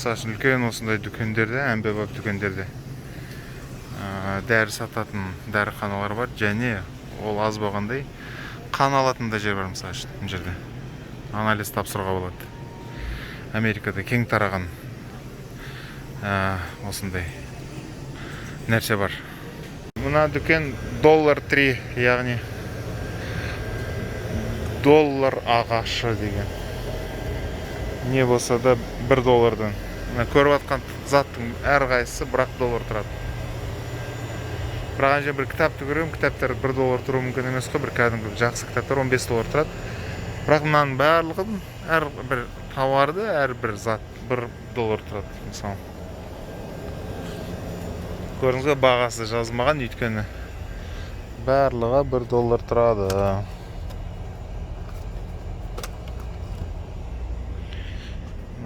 Мысалы үшін, үлкен осындай дүкендерде, әмбебап дүкендерде дәрі сататын дәріханалар бар және ол аз болғандай, қан алатын да жер бар. Мысалы үшін, мына жерде анализ тапсыруға болады. Америкада кең тараған осындай нәрсе бар. Мына дүкен Dollar Tree, яғни доллар ағашы деген. Не болса да 1 доллардан. Мына көріп жатқан заттың әрқайсысы бір-ақ доллар тұрады. Бірақ ана жерде бір кітапты көремін, кітаптар 1 доллар тұруы мүмкін емес қой. Бір кәдімгі жақсы кітаптар 15 доллар тұрады. Бірақ мынаның барлығын, әрбір тауарды, әрбір зат 1 доллар тұрады. Мысалы, көрдіңіз бе, бағасы жазылмаған, өйткені барлығы 1 доллар тұрады.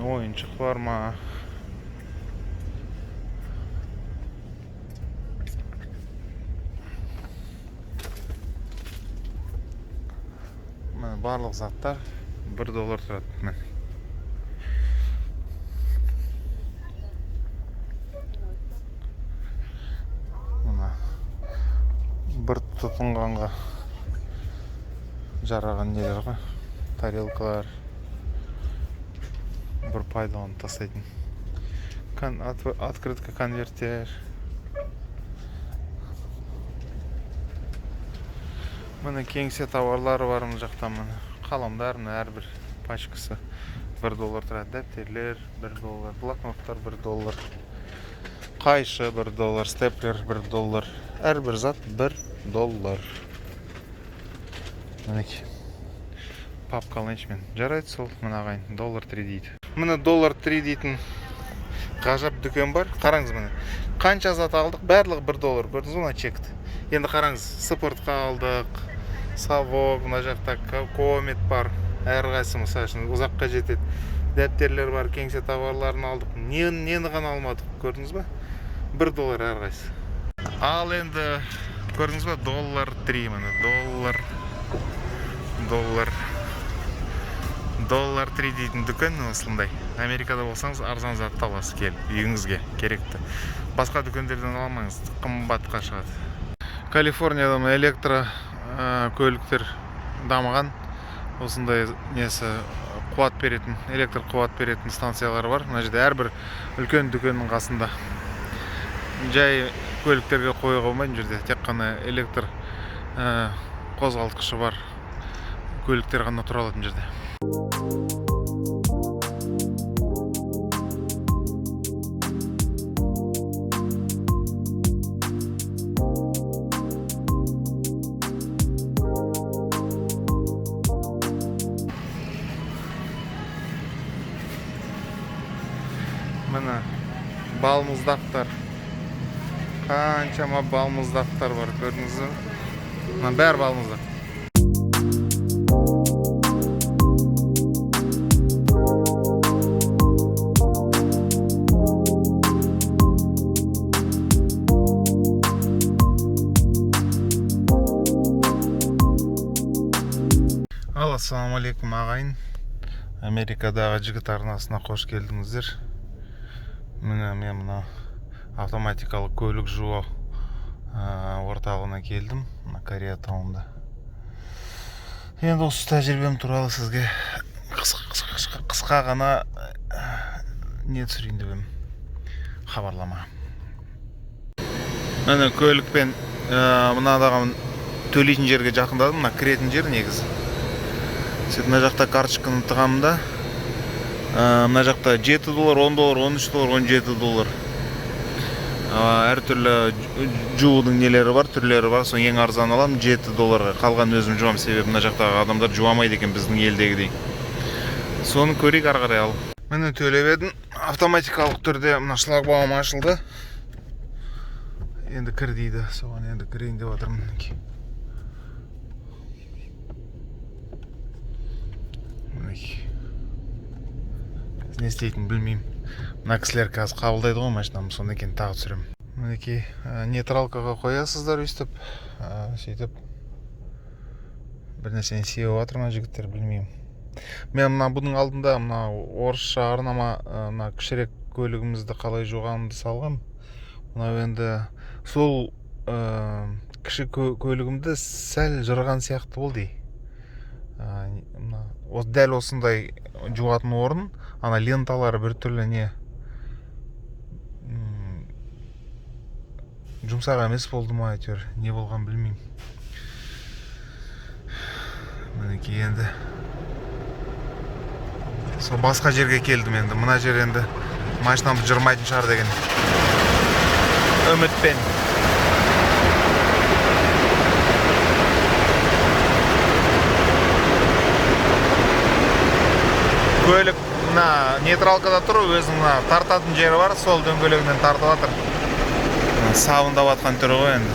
Ойыншық бар ма? Міне, барлық заттар 1 доллар тұрады, міне. Мына бір тұтынғанға жараған нелер ғой, тарелкалар, бір пайдаланып тастайтын. Открытка, конверттер. Міне, кеңсе тауарлары бар мына жақта. Міне, қаламдар, мына әрбір пачкасы 1 доллар тұрады. Дәптерлер 1 доллар, блокноттар 1 доллар, қайшы 1 доллар, степлер 1 доллар, әрбір зат 1 доллар. Мінекей, папка алайыншы мен. Жарайды, сол мына ағайын Dollar Tree дейді. Міне, Dollar Tree дейтін ғажап дүкен бар. Қараңыз, міне, қанша зат алдық, барлығы 1 доллар. Көрдіңіз ба мына чекті? Енді қараңыз, сыпыртқы алдық, совок, мына жақта Комет бар, әрқайсысы, мысалы үшін, ұзаққа жетеді. Дәптерлер бар, кеңсе товарларын алдық, нені ғана алмадық, көрдіңіз ба? 1 доллар әрқайсысы. Ал енді көрдіңіз ба, Dollar Tree, міне, доллар, доллар, Dollar Tree дейтін дүкен осындай. Америкада болсаңыз, арзан затты аласыз келіп үйіңізге, керекті. Басқа дүкендерден ала алмаңыз, қымбатқа шығады. Калифорнияда мына электро көліктер дамыған. Осындай несі, қуат беретін, электр қуат беретін станциялар бар мына жерде, әрбір үлкен дүкеннің қасында. Жай көліктерге қоюға болмайды мына жерде, тек қана электр қозғалтқышы бар көліктер ғана тұра алады мына жерде. Міне, балмұздақтар, қаншама балмұздақтар бар, көрдіңіз бе? Мына бәрі балмұздақ. Ал ассалаумағалейкум, ағайын! Америкадағы жігіт арнасына қош келдіңіздер. Міне, мен мына автоматикалық көлік жуу орталығына келдім, мына Корея тауында. Енді осы тәжірибем туралы сізге қысқа, қысқа, қысқа ғана не түсірейін деп едім, хабарлама. Міне, көлікпен мынадағы төлейтін жерге жақындадым. Мына кіретін жер негізі. Сөйтіп, мына жақта карточканы тығамын да, мына жақта 7 доллар, 10 доллар, 13 доллар, 17 доллар. Әртүрлі жуудың нелері бар, түрлері бар. Соның ең арзанын аламын 7 долларға, қалғанын өзім жуамын, себебі мына жақтағы адамдар жуамайды екен біздің елдегідей. Соны көрейік ары қарай. Ал міне, төлеп едім, автоматикалық түрде мына шлагбаум ашылды. Енді кір дейді, соған енді кірейін деп жатырмын. Мінекей, мінекей, не істейтінін білмеймін. Мына кісілер қазір қабылдайды ғой машинамды, содан кейін тағы түсіремін. Мінекей, нейтралкаға қоясыздар өйстіп, сөйтіп бір нәрсені сеуіп жатыр ма жігіттер, білмеймін. Мен мына бұның алдында мына орысша арнама, мына кішірек Көлігімізді қалай жуғанымды салғам. Мынау енді сол кіші көлігімді сәл жырған сияқты болды. Мына дәл осындай жуатын орын, ана ленталары біртүрлі не жұмсақ емес болды ма, әйтеуір не болған білмеймін. Мінекей, енді сол басқа жерге келдім енді. Мына жер енді машинамды жырмайтын шығар деген үмітпен. Көлік мына нейтралкада тұр, өзінің мына тартатын жері бар, сол дөңгелегінен тартып жатыр. Мына сабындап жатқан түрі ғой енді.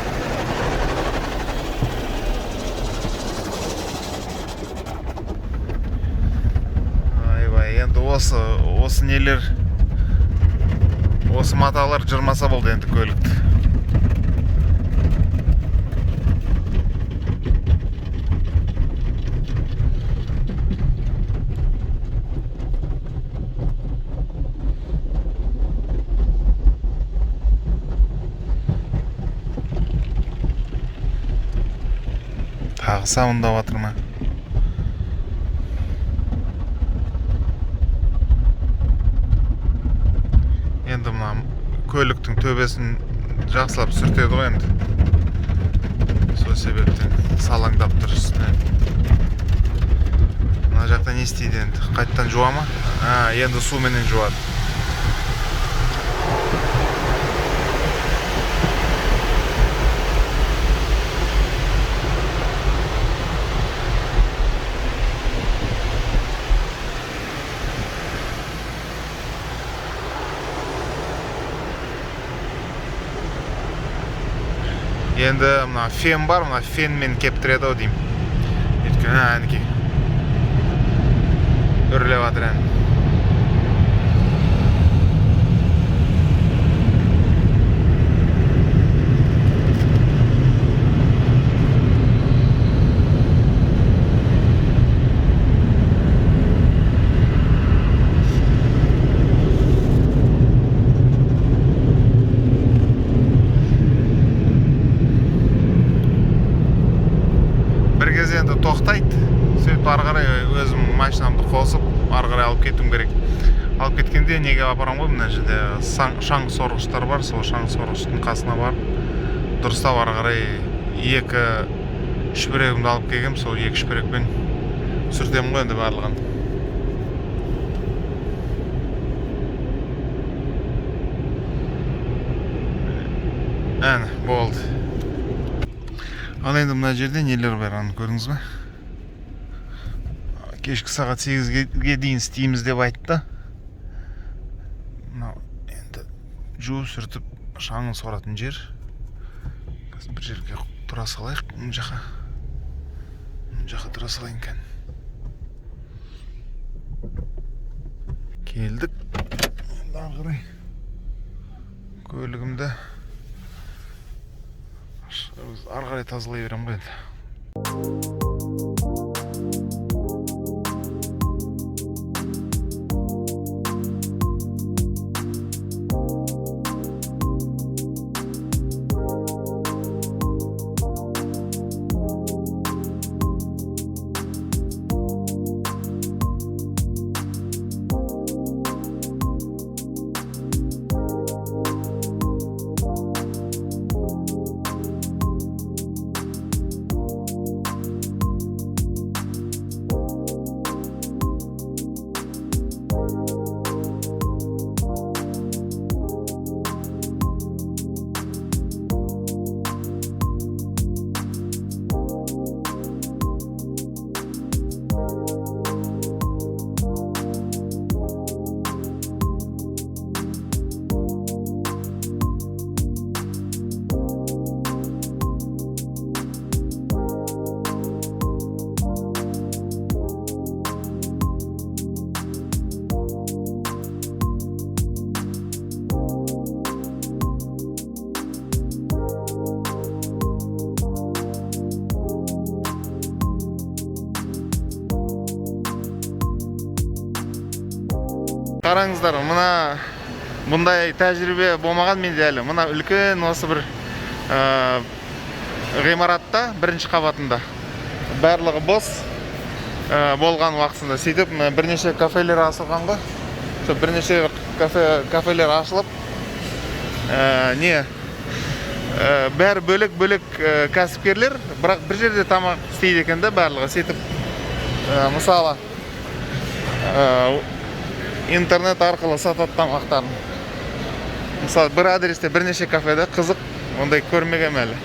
Айбай, енді осы нелер, осы маталар жырмаса болды енді көлікті. Тағы сабындап жатыр ма? Енді мына көліктің төбесін жақсылап сүртеді ғой енді. Сол себептен салаңдап тұр үстіне. Мына жақта не істейді енді? Қайтадан жуа ма? Енді суменен жуады. Енді мына фен бар, мына фенмен кептіреді ау деймін. Өйткені, әнекей үрлеп жатыр ән. Бір кезде енді тоқтайды, сөйтіп ары қарай өзім машинамды қосып ары қарай алып кетуім керек. Алып кеткенде неге апарамын ғой, мына жерде шаң сорғыштар бар, сол шаң сорғыштың қасына барып дұрыстап ары қарай екі шүберегімді алып келгем, сол екі шүберекпен сүртемін ғой енді барлығын. Әне, болды. Ал енді мына жерде нелер бар, аны көрдіңіз бе? Кешкі сағат 8-ге дейін істейміз деп айтты. Мынау енді жуып сүртіп шаңын соратын жер. Қазір бір жерге тұра салайық, мына жаққа. Мына жаққа тұра салайын кән. Келдік. Енді ары қарай көлігімді ары қарай тазалай беремін ғой енді. Қараңыздар, мына Бұндай тәжірибе болмаған менде әлі. Мына үлкен осы бір ғимаратта, бірінші қабатында барлығы бос болған уақытысында, сөйтіп мына бірнеше кафелер ашылған ғой. Сол бірнеше кафелер ашылып, не, бәрі бөлек бөлек кәсіпкерлер, бірақ бір жерде тамақ істейді екен да барлығы. Сөйтіп, мысалы, интернет арқылы сатады тамақтарын. Мысалы, бір адресте бірнеше кафеде. Қызық, ондай көрмегенмін әлі.